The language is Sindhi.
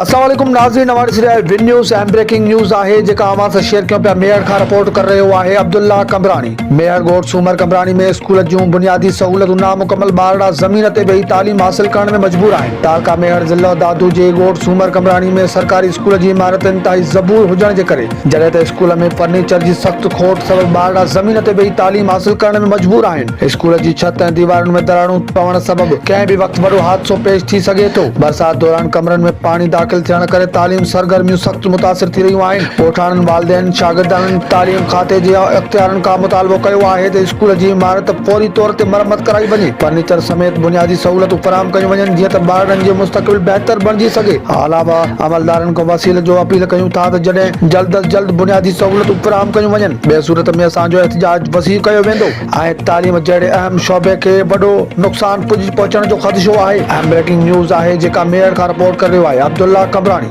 السلام عليڪم ناظرين اوهان ڏسي رهيا آهيو ون نيوز اهم بريڪنگ نيوز آهي جيڪا اوهان سان شيئر ڪيون پيا ميهڙ کان رپورٽ ڪري رهيو آهي عبدالله قمبراڻي ميهڙ ڳوٺ سومر قمبراڻي ۾ اسڪول جون بنيادي سهولتون نامڪمل ٻارڙا زمين تي ويهي تعليم حاصل ڪرڻ ۾ مجبور آهن تعلقه ميهڙ ضلعو دادو جي ڳوٺ سومر قمبراڻي ۾ سرڪاري اسڪول جي عمارت انتهائي زبون هجڻ جي ڪري جڏهن ته اسڪول ۾ فرنيچر جي سخت کوٽ سبب ٻارڙا زمين تي ويهي تعليم حاصل ڪرڻ ۾ مجبور آهن. اسڪول جي ڇت ۽ ديوارن ۾ دراڙون پوڻ سبب ڪنهن به وقت وڏو حادثو پيش ٿي سگهي ٿو. برسات دوران ڪمرن ۾ پاڻي داخل ٿيڻ ڪري تعليم سرگرميون سخت متاثر ٿي رهيون آهن. ڳوٺاڻن والدين شاگردن تعليم کاتي جي اختيارين کان مطالبو ڪيو آهي ته اسڪول جي عمارت فوري طور تي مرمت ڪرائي وڃي، فرنيچر سميت بنيادي سهولتون فراهم ڪيون وڃن جيئن ته ٻارڙن جو مستقبل بهتر بڻجي سگهي. اعليٰ عملدارن کان وسيل جو اپيل ڪيون ٿا ته جڏهن جلد از جلد بنيادي سهولتون فراهم ڪيون وڃن ٻي صورت ۾ اسان جو احتجاج وسيع ڪيو ويندو ۽ تعليم جهڙي اهم شعبي کي وڏو نقصان پهچڻ جو خدشو آهي. اهم بريڪنگ نيوز آهي جيڪا ميهڙ کان رپورٽ ڪري رهيو آهي عبدالله قمبراڻي.